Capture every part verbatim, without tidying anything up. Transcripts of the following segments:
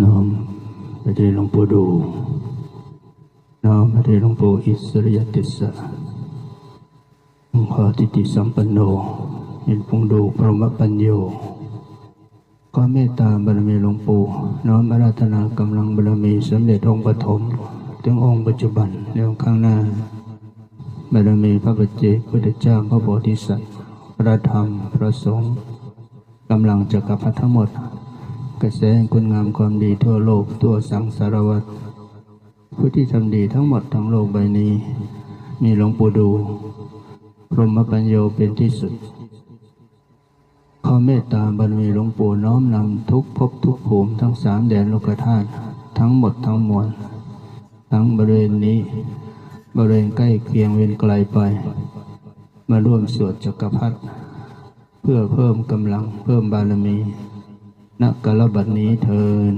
น้อมไปที่หลวงปู่ดู่ น้อมไปที่หลวงปู่อิสริยติสสะ องค์พระทิฏฐิสัมปันโน เห็นปวงดูพรหมปัญโญ ขอเมตตาบารมีหลวงปู่ น้อมอาราธนากำลังบารมีสมเด็จองค์ปฐม ถึงองค์ปัจจุบัน และองค์ข้างหน้า บารมีพระปัจเจกพุทธเจ้า พระโพธิสัตว์ พระธรรม พระสงฆ์ กำลังจักรพรรดิทั้งหมด กระแสแห่งคุณงามความดีทั่วโลก ทั่วสังสารวัฏ ผู้ที่ทำดีทั้งหมดทั้งโลกใบนี้ มีหลวงปู่ดู่ พรหมปัญโญเป็นที่สุด ขอเมตตาบารมีหลวงปู่น้อมนำทุกภพทุกภูมิทั้งสามแดนโลกธาตุทั้งหมดทั้งมวล ทั้งบริเวณนี้ บริเวณใกล้เคียงเวียนไกลไป มาร่วมสวดจักรพรรดิ เพื่อเพิ่มกำลังเพิ่มบารมี ณ กาลบัดนี้เทอญ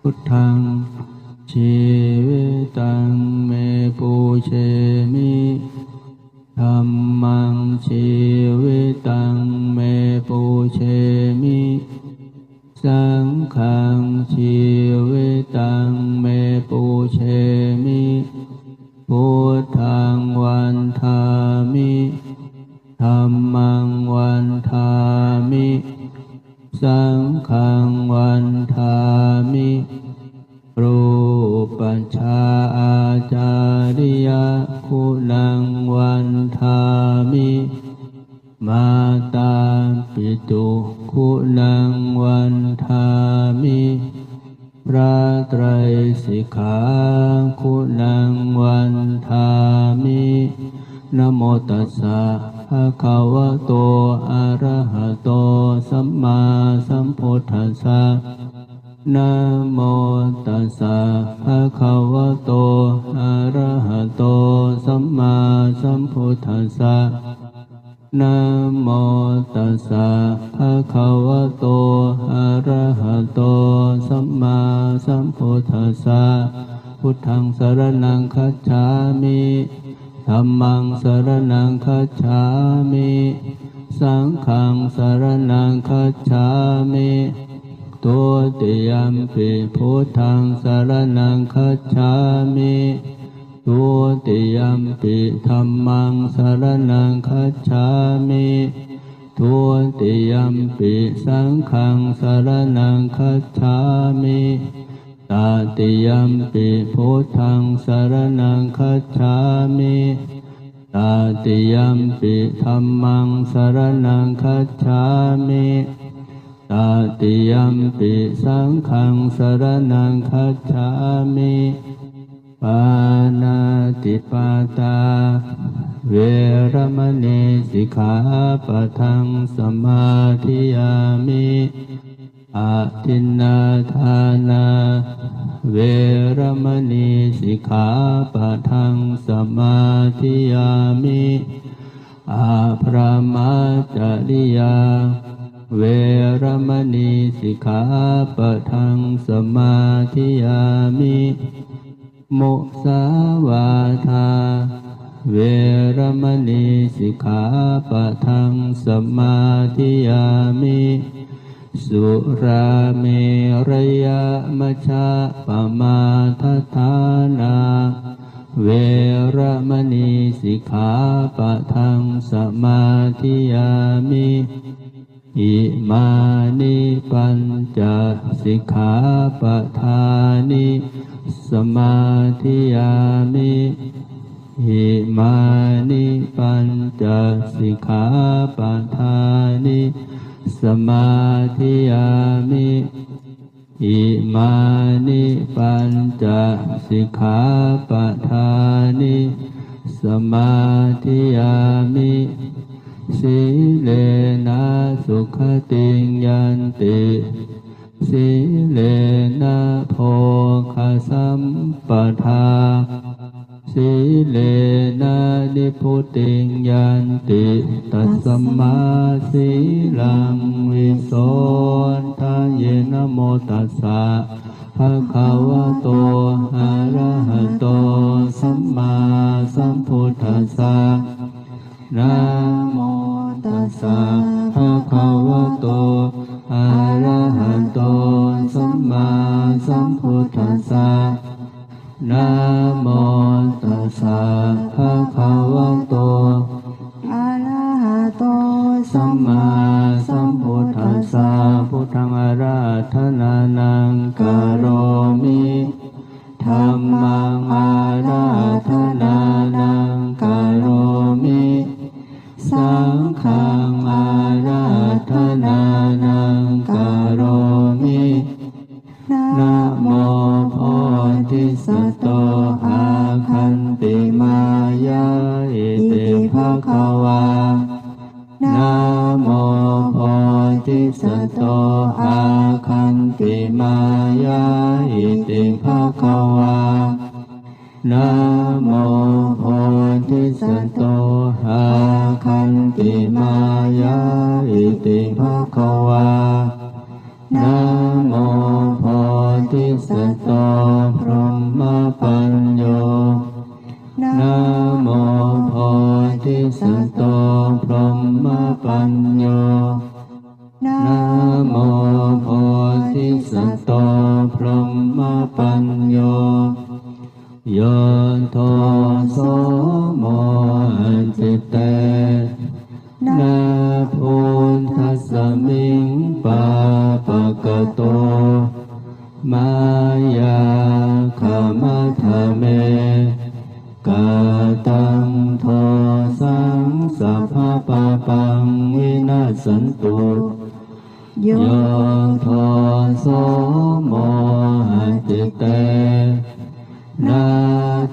Buddhaṃ jīvitaṃ me pūjemi, dhammaṃ jīvitaṃ me pūjemi, saṅghaṃ jīvitaṃ me pūjemi, buddhaṃ vandāmi, dhammaṃ vandāmi, saṅghaṃ vandāmi, pūjapūjapācāriyaguṇaṃ vandāmi, mātāpituguṇaṃ vandāmi, พระไตรสิกขา guṇaṃ vandāmi. Namo tassa bhagavato arahato sammāsambuddhassa. Namo tassa bhagavato arahato sammāsambuddhassa. Namo tassa bhagavato arahato sammāsambuddhassa. Buddhaṃ saraṇaṃ gacchāmi. Dhammaṃ saraṇaṃ gacchāmi. Saṅghaṃ saraṇaṃ gacchāmi. Dutiyampi buddhaṃ saraṇaṃ gacchāmi. Dutiyampi dhammaṃ saraṇaṃ gacchāmi. Dutiyampi saṅghaṃ saraṇaṃ gacchāmi. Tatiyampi buddhaṃ saraṇaṃ gacchāmi. Tatiyampi dhammaṃ saraṇaṃ gacchāmi. Tatiyampi saṅghaṃ saraṇaṃ gacchāmi. Pāṇātipātā veramaṇī sikkhāpadaṃ samādiyāmi. Adinnādānā veramaṇī sikkhāpadaṃ samādiyāmi. Abrahmacariyā veramaṇī sikkhāpadaṃ samādiyāmi. Musāvādā veramaṇī sikkhāpadaṃ samādiyāmi. Surāmerayamajjapamādaṭṭhānā veramaṇī sikkhāpadaṃ samādiyāmi. Imāni pañca sikkhāpadāni samādiyāmi. Imāni pañca sikkhāpadāni samādiyāmi. Imāni pañca sikkhāpadāni samādiyāmi. Sīlena sugatiṃ yanti, sīlena bhogasampadā, sīlena nibbutiṃ yanti, tasmā sīlaṃ visodhaye. Namo tassa bhagavato arahato sammāsambuddhassa. Namo tassa bhagavato sammāsambuddhassa. Buddhaṃ ārādhanānaṃ karomi, dhammaṃ ārādhanānaṃ karomi, saṅghaṃ ārādhanānaṃ karomi. Namo bodhisatto āgantimāya iti bhagavā. Namo bodhisatto āgantimāya iti bhagavā. Namo bodhisatto āgantimāya iti bhagavā. Namo bodhisatto brahmapañño. Namo bodhisatto brahmapañño. Namo bodhisatto brahmapañño. Yo doso mohacitena buddhasmiṃ pāpakato mayā khamatha me kataṃ dosaṃ sabbapāpaṃ vinassantu. Yo doso mohacitena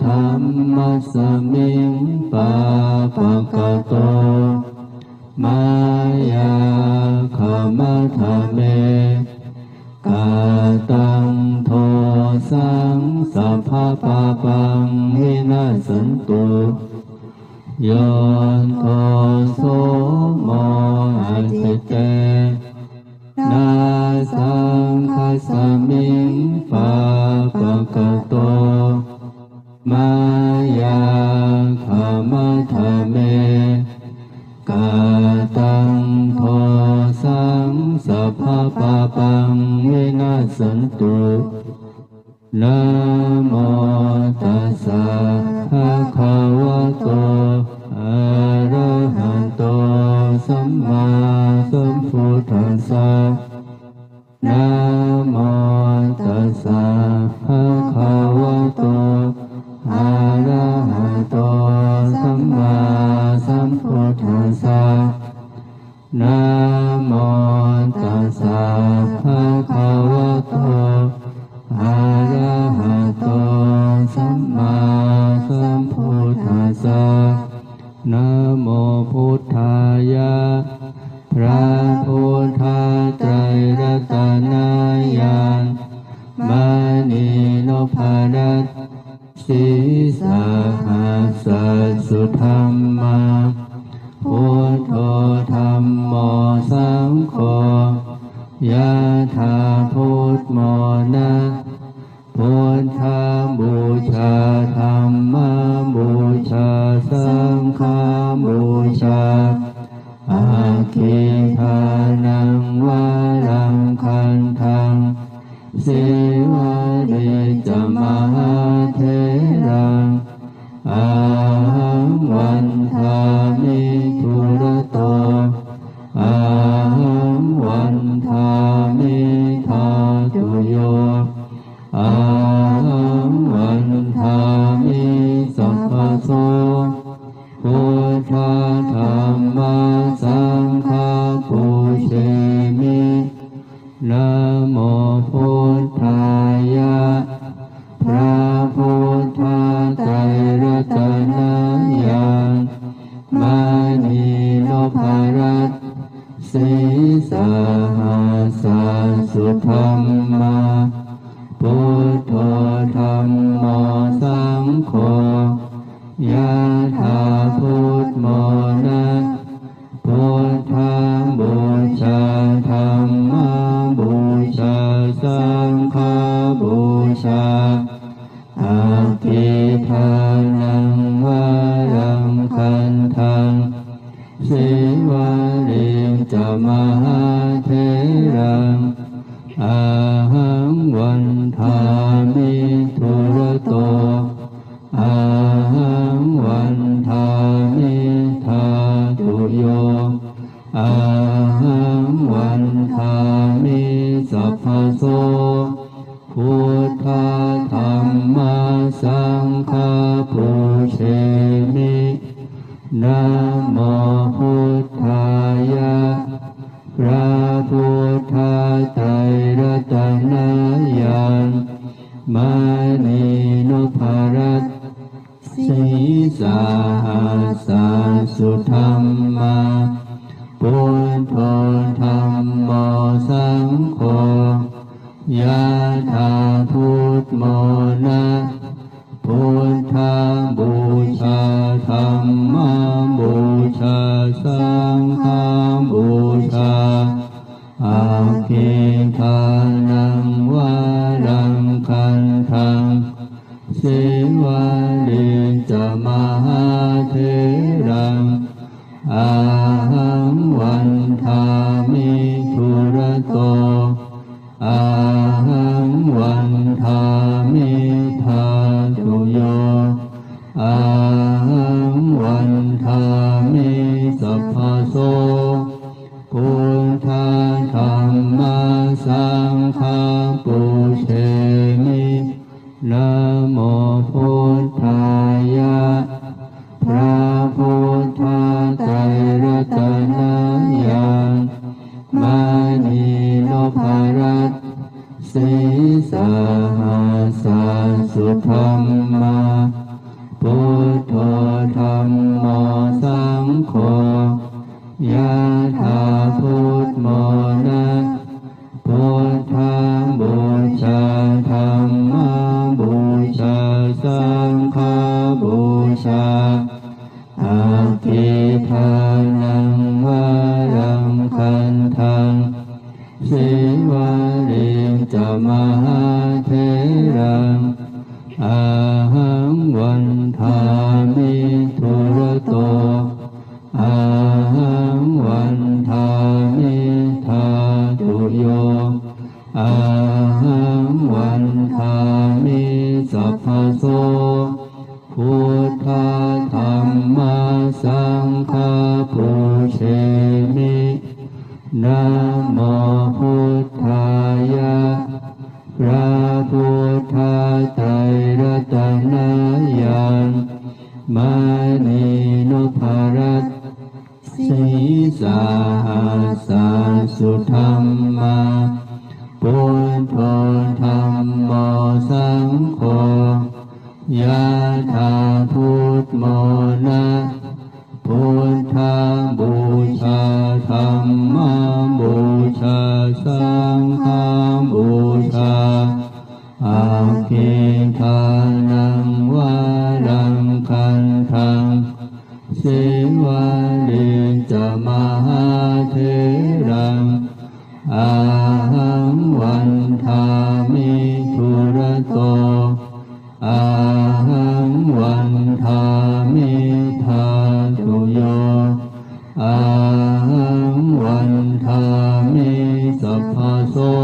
dhammasmiṃ pāpakato mayā khamatha me kataṃ dosaṃ sabbapāpaṃ vinassantu. Yo doso mohacitena saṅghasmiṃ pāpakato mayā khamatha me kataṃ dosaṃ sabbapāpaṃ vinassantu. Namo tassa bhagavato arahato sammāsambuddhassa. Namo tassa bhagavato arahato sammāsambuddhassa. Namo tassa bhagavato arahato sammāsambuddhassa. Namo buddhāya. พระพุทธไตรรัตนญาณ มณีนพรัตน์ sīsahassa sudhammā. Buddho dhammo saṅgho, yathā buddhamona. Buddhapūjā dhammapūjā saṅghapūjā, aggidānaṃ varaṃ gandhaṃ, sīvalī ca mahātheraṃ, ahaṃ vandāmi dūrato, ahaṃ vandāmi dhātuyo, ahaṃ vandāmi sabbaso. Buddha dhamma saṅgha pūjemi. Namo buddhāya. พระพุทธไตรรัตนญาณ มณีนพรัตน์ sīsahassa sudhammā. Buddho dhammo saṅgho, yathā buddhamona. Buddhapūjā dhammapūjā saṅghapūjā, aggidānaṃ varaṃ gandhaṃ, sīvalī ca mahātheraṃ, ahaṃ vandāmi dūrato, ahaṃ vandāmi dhātuyo, Ahaṃ vandāmi sabbaso. Buddha dhamma saṅgha pūjemi. Namo buddhāya. พระพุทธไตรรัตนญาณ มณีนพรัตน์ sīsahassa sudhammā. Buddho dhammo saṅgho, yathā buddhamona. Buddhapūjā dhammapūjā saṅghapūjā. Aggīdānaṃ varaṃ gandhaṃ, Sīvalī ca mahātheraṃ. Ahaṃ vandāmi dūrato, ahaṃ vandāmi dhātuyo, ahaṃ vandāmi sabbaso. Buddha dhamma saṅgha pūjemi. Namo buddhāya. พระพุทธไตรรัตนญาณ มณีนพรัตน์ sīsahassa sudhammā. Buddho dhammo saṅgho, yathā buddhamona. Buddhapūjā dhammapūjā saṅghapūjā. Aggīdānaṃ varaṃ gandhaṃ, Sīvalī ca mahātheraṃ. Ahaṃ vandāmi dūrato, ahaṃ vandāmi dhātuyo, ahaṃ vandāmi sabbaso. Buddha dhamma saṅgha pūjemi. Namo buddhāya. พระพุทธไตรรัตนญาณ มณีนพรัตน์ sīsahassa sudhammā. Buddho dhammo saṅgho, yathā buddhamona. Buddhapūjā dhammapūjā saṅghapūjā. Aggīdānaṃ varaṃ gandhaṃ, Sīvalī ca mahātheraṃ. Ahaṃ vandāmi dūrato, ahaṃ vandāmi dhātuyo, ahaṃ vandāmi sabbaso.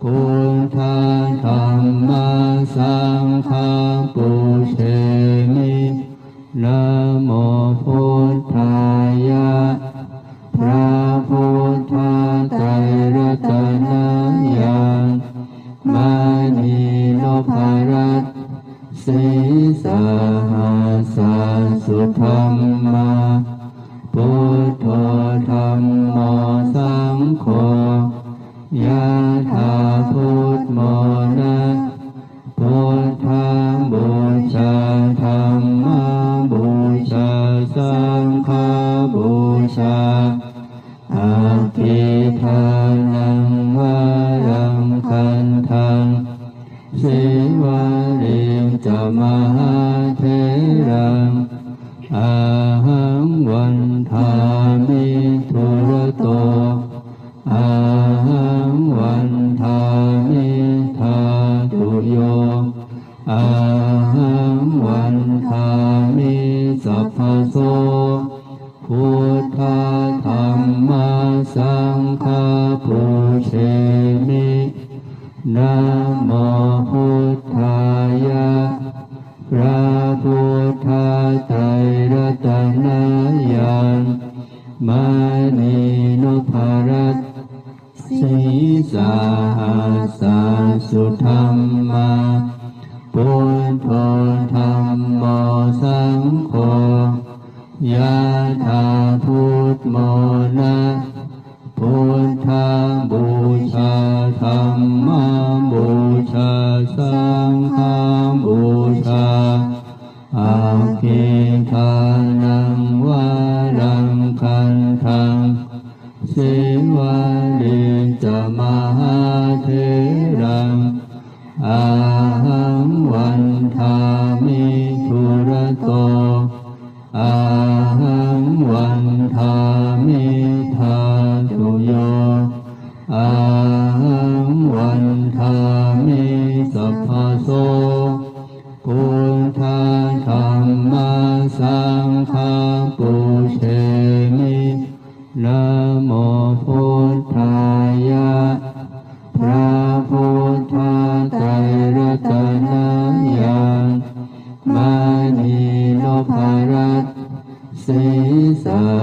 Buddha dhamma saṅgha pūjemi. Namo buddhāya. พระพุทธไตรรัตนญาณ มณีนพรัตน์ sīsahassa sudhammā. Buddho dhammo saṅgho, yathā buddhamona. Buddhapūjā dhammapūjā saṅghapūjā. Aggīdānaṃ varaṃ gandhaṃ, Sīvalī ca mahātheraṃ. Ahaṃ vandāmi dūrato, ahaṃ vandāmi dhātuyo, ahaṃ vandāmi sabbaso. Buddha dhamma saṅgha pūjemi. Namo buddhāya. พระพุทธไตรรัตนญาณ maṇi nopparatne sīsahassa sudhammā. Buddho dhammo saṅgho, yathā buddhamona. Buddhapūjā dhammapūjā saṅghapūjā, aggidānaṃ varaṃ gandhaṃ, sīvalī ca mahātheraṃ, ahaṃ vandāmi dūrato, ahaṃ vandāmi dhātuyo, ahaṃ vandāmi sabbaso. Buddha dhamma saṅgha pūjemi. Namo buddhāya. พระพุทธไตรรัตนญาณ maṇi nopparatne sīsahassa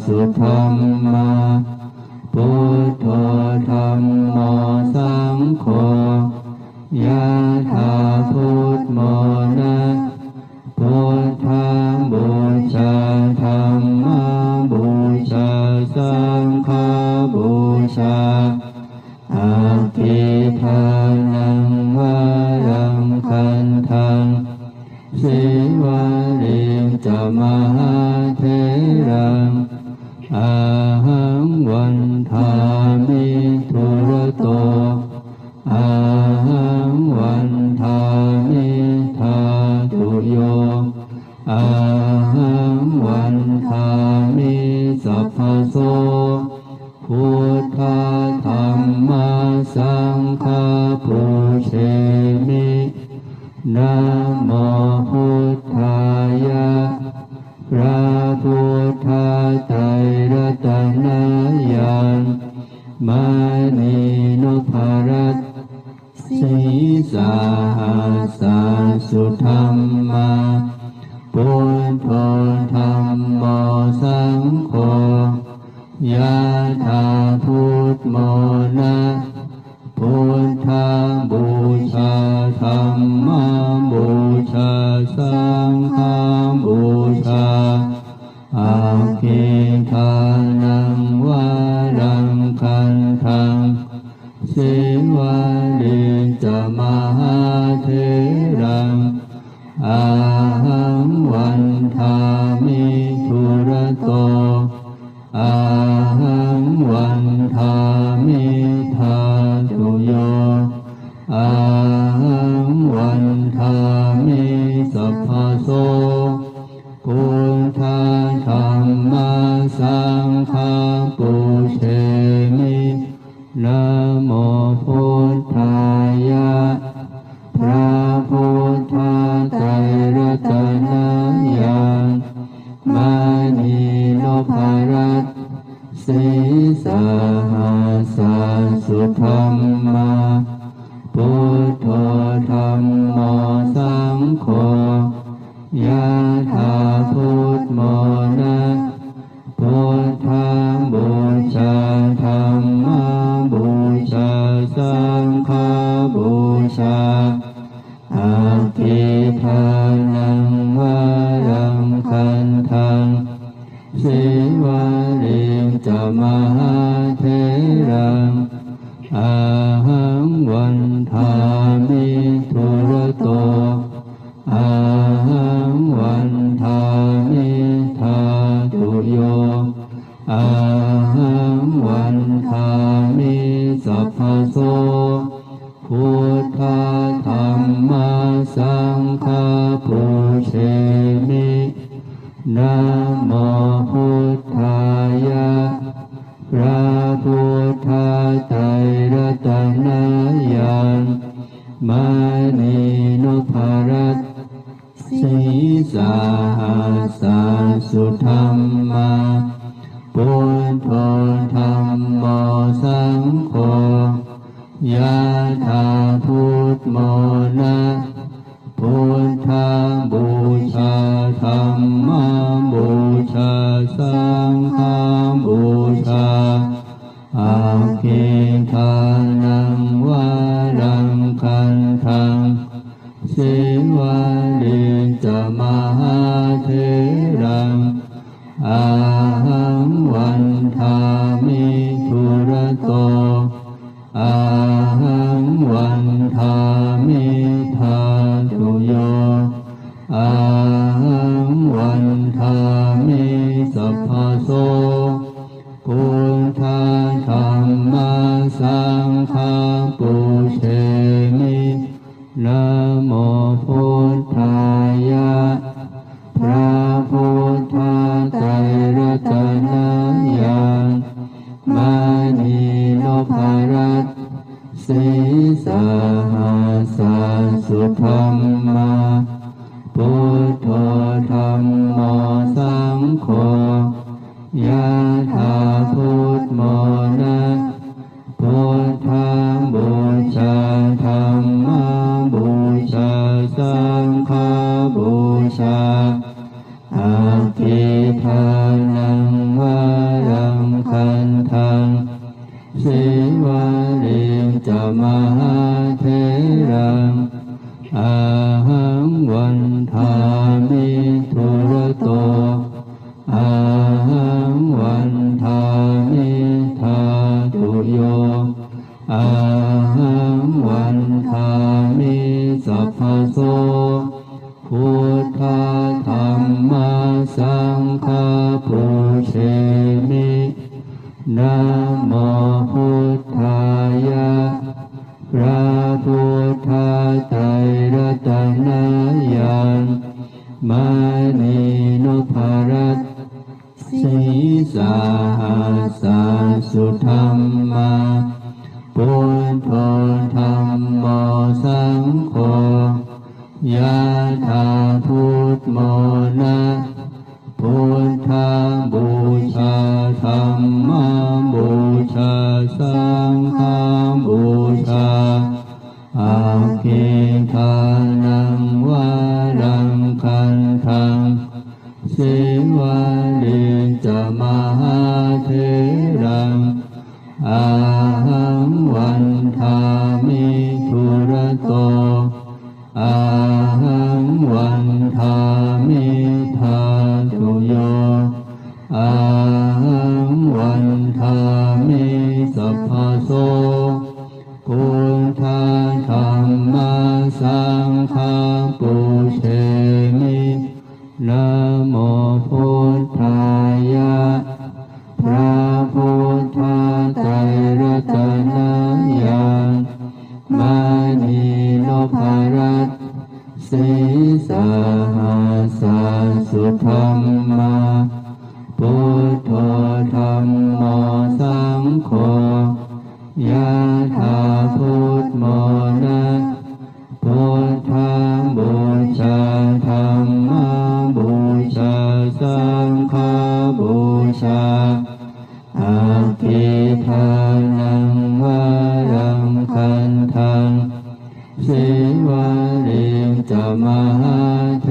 sudhammā. Buddho dhammo saṅgho, yathā buddhamona. Buddhapūjā dhammapūjā saṅghapūjā, aggidānaṃ varaṃ gandhaṃ, sīvalī ca mahātheraṃ, ahaṃ vandāmi dūrato, ahaṃ vandāmi dhātuyo, ahaṃ vandāmi sabbaso. Buddha dhamma saṅgha pūjemi. Namo buddhāya. พระพุทธไตรรัตนญาณ maṇi nopparatne sīsahassa sudhammā. Buddho dhammo saṅgho, yathā buddhamona. Buddhapūjā dhammapūjā saṅghapūjā, aggidānaṃ varaṃ gandhaṃ, sīvalī ca mahātheraṃ, ahaṃ vandāmi dūrato, ahaṃ vandāmi dhātuyo, ahaṃ vandāmi sabbaso. Buddha dhamma saṅgha pūjemi. Namo buddhāya. พระพุทธไตรรัตนญาณ maṇi nopparatne sīsahassa sudhammā. Buddho dhammo saṅgho, yathā buddhamona. Buddhapūjā dhammapūjā saṅghapūjā, aggidānaṃ varaṃ gandhaṃ, sīvalī ca mahātheraṃ, ahaṃ vandāmi dūrato, ahaṃ vandāmi dhātuyo, ahaṃ vandāmi sabbaso. Buddha dhamma saṅgha pūjemi. Namo buddhāya. พระพุทธไตรรัตนญาณ maṇi nopparatne sīsahassa sudhammā. Buddho dhammo saṅgho, yathā buddhamona. Buddhapūjā dhammapūjā saṅghapūjā. Aggidānaṃ varaṃ gandhaṃ sīvalī ca mahātheraṃ ahaṃ vandāmi dūrato. Ahaṃ vandāmi dhātuyo. Ahaṃ vandāmi sabbaso. Buddha dhamma saṅgha pūjemi. Namo buddhāya. พระพุทธไตรรัตนญาณ มณีนพรัตน์ sīsahassa sudhammā. Buddho dhammo saṅgho, yathā buddhamona. Buddhapūjā dhammapūjā saṅghapūjā. Aggidānaṃ varaṃ gandhaṃ sīvalī ca mahātheraṃ ahaṃ vandāmi dūrato. Ahaṃ vandāmi dhātuyo. Ahaṃ vandāmi sabbaso. Buddha dhamma saṅgha pūjemi. Namo buddhāya. พระพุทธไตรรัตนญาณ มณีนพรัตน์ sīsahassa sudhammā. Buddho dhammo saṅgho, yathā buddhamona. Buddhapūjā dhammapūjā saṅghapūjā. Aggidānaṃ varaṃ gandhaṃ sīvalī ca mahātheraṃ ahaṃ vandāmi dūrato. Ahaṃ vandāmi dhātuyo. Ahaṃ vandāmi sabbaso. Buddha dhamma saṅgha pūjemi. Namo buddhāya. พระพุทธไตรรัตนญาณ มณีนพรัตน์ sīsahassa sudhammā. Buddho dhammo saṅgho, yathā buddhamona. Buddhapūjā dhammapūjā saṅghapūjā. Aggidānaṃ varaṃ gandhaṃ sīvalī ca mahātheraṃ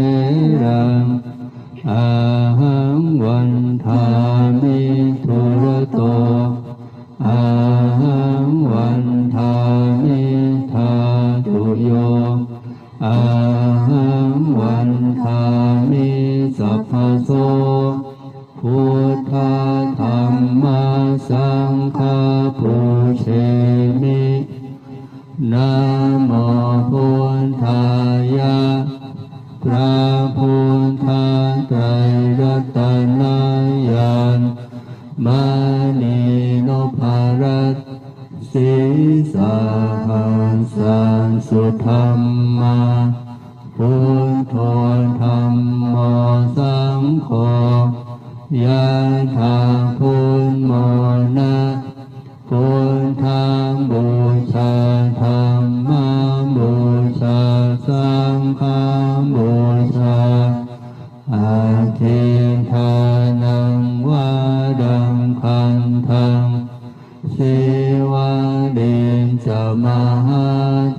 ahaṃ vandāmi dūrato. Ahaṃ vandāmi dhātuyo. Ahaṃ vandāmi sabbaso. Buddha dhamma saṅgha pūjemi. Namo buddhāya. พระพุทธไตรรัตนญาณ มณีนพรัตน์ sīsahassa sudhammā. Buddho dhammo saṅgho, yathā buddhamona. Buddhapūjā dhammapūjā saṅghapūjā. Aggidānaṃ varaṃ gandhaṃ sīvalī ca mahātheraṃ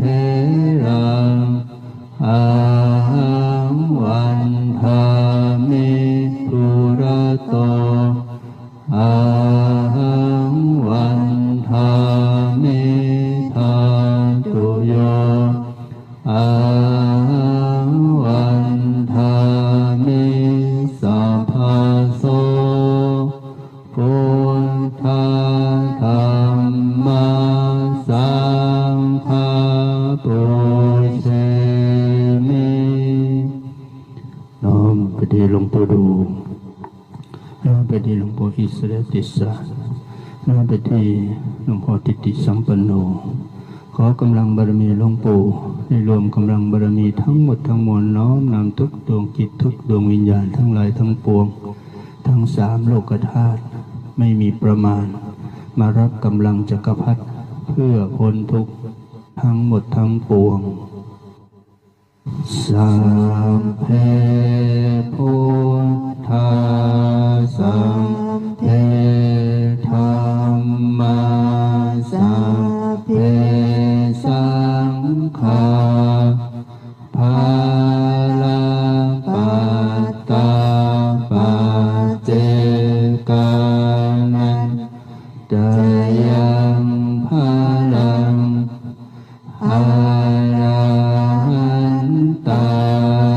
ahaṃ vandāmi dūrato. to ahaṃ vandāmi dhātuyo, ahaṃ vandāmi sabbaso. Buddha dhamma saṅgha pūjemi. น้อมไปที่หลวงปู่ดู น้อมไปที่หลวงปู่อิสระติสสะ น้อมไปที่หลวงพ่อทิติสัมปันโน ขอกำลังบารมีหลวงปู่ ได้รวมกำลังบารมีทั้งหมดทั้งมวล น้อมนำทุกดวงจิตทุกดวงวิญญาณทั้งหลายทั้งปวง ทั้งสามโลกธาตุไม่มีประมาณ มารับกำลังจักรพรรดิเพื่อพ้นทุกข์ทั้งหมดทั้งปวง Sabbe buddhā sabbe dhammā sabbe saṅghā balappattā paccekānañca yaṃ balaṃ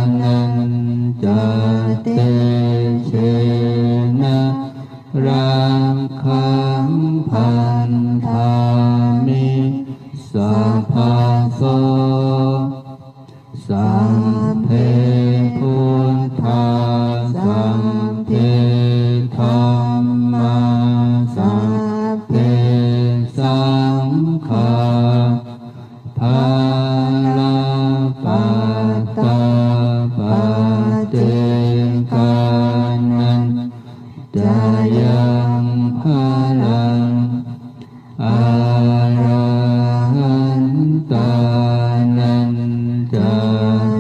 arahantānañca tejena rakkhaṃ bandhāmi sabbaso. Sabbe buddhā sabbe dhammā sabbe saṅghā balappattā paccekānañca yaṃ balaṃ arahantānañca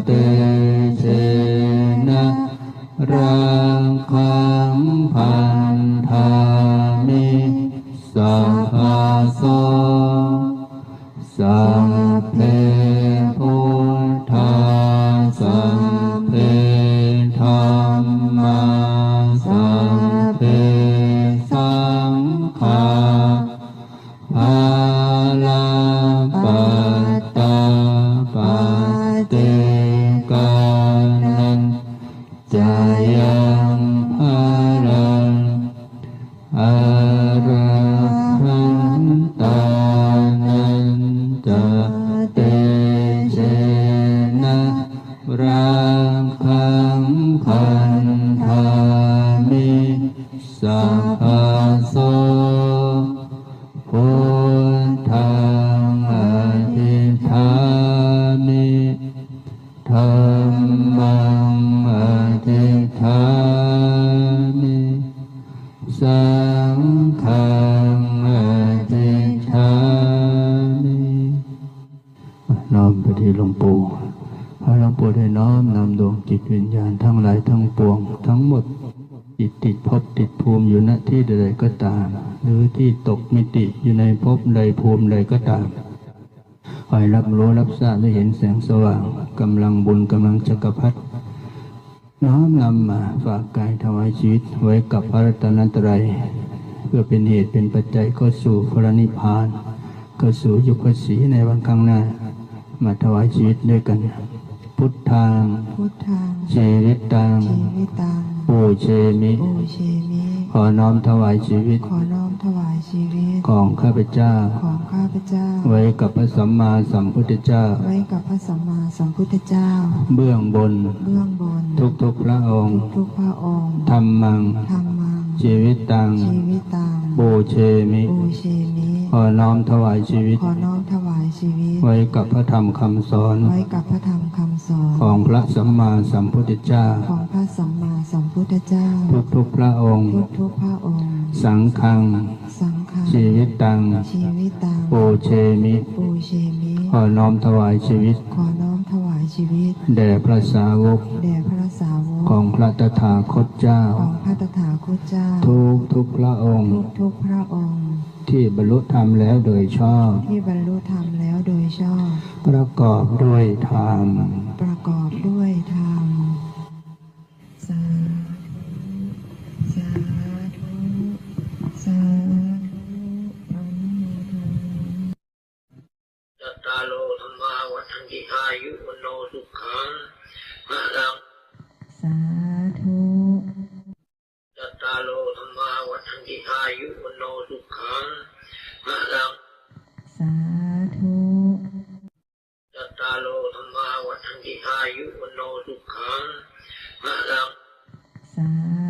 tejena rakkhaṃ bandhāmi sabbaso. Sabbe buddhā sabbe dhammā sabbe saṅghā balappattā paccekānañca yaṃ balaṃ arahantānañca tejena rakkhaṃ bandhāmi sabbaso. Buddhaṃ adhiṭṭhāmi, dhammaṃ adhiṭṭhāmi, saṅghaṃ adhiṭṭhāmi. น้อมไปที่หลวงปู่ ขอหลวงปู่ได้น้อมนำดวงจิตวิญญาณทั้งหลายทั้งปวง ทั้งหมด จิตติดภพติดภูมิอยู่ณที่ใดๆก็ตาม หรือที่ตกมิติอยู่ในภพใดภูมิใดก็ตาม ขอให้รับรู้รับทราบได้เห็นแสงสว่าง กำลังบุญกำลังจักรพรรดิ น้อมนำมาฝากกายถวายชีวิตไว้กับพระรัตนตรัย เพื่อเป็นเหตุเป็นปัจจัยเข้าสู่พระนิพพาน เข้าสู่ยุคพระศรีในวันข้างหน้า มาถวายชีวิตด้วยกัน Buddhaṃ Buddhaṃ jīvitaṃ jīvitaṃ pūjemi pūjemi ขอน้อมถวายชีวิต ขอน้อมถวายชีวิต ของข้าพเจ้า ของข้าพเจ้า ไว้กับพระสัมมาสัมพุทธเจ้า ไว้กับพระสัมมาสัมพุทธเจ้า เบื้องบน เบื้องบน ทุกๆพระองค์ ทุกๆพระองค์ Dhammaṃ Dhammaṃ jīvitaṃ jīvitaṃ pūjemi pūjemi ขอน้อมถวายชีวิต ขอน้อมถวายชีวิต ไว้กับพระธรรมคำสอน ไว้กับพระธรรมคำสอน ของพระสัมมาสัมพุทธเจ้า ของพระสัมมาสัมพุทธเจ้า ทุกๆพระองค์ ทุกๆพระองค์ Saṅghaṃ saṅghaṃ jīvitaṃ jīvitaṃ pūjemi pūjemi ขอน้อมถวายชีวิต ขอน้อมถวายชีวิต แด่พระสาวก แด่พระสาวก ของพระตถาคตเจ้า ของพระตถาคตเจ้า ทุกๆพระองค์ ทุกๆพระองค์ ที่บรรลุธรรมแล้วโดยชอบ ที่บรรลุธรรมแล้วโดยชอบ ประกอบด้วยธรรม ประกอบด้วยธรรม สาธุ สา balaṃ. Sādhu. Cattāro dhammā vaḍḍhanti āyu vaṇṇo sukhaṃ balaṃ. Sādhu. Cattāro dhammā vaḍḍhanti āyu vaṇṇo sukhaṃ balaṃ. Sādhu.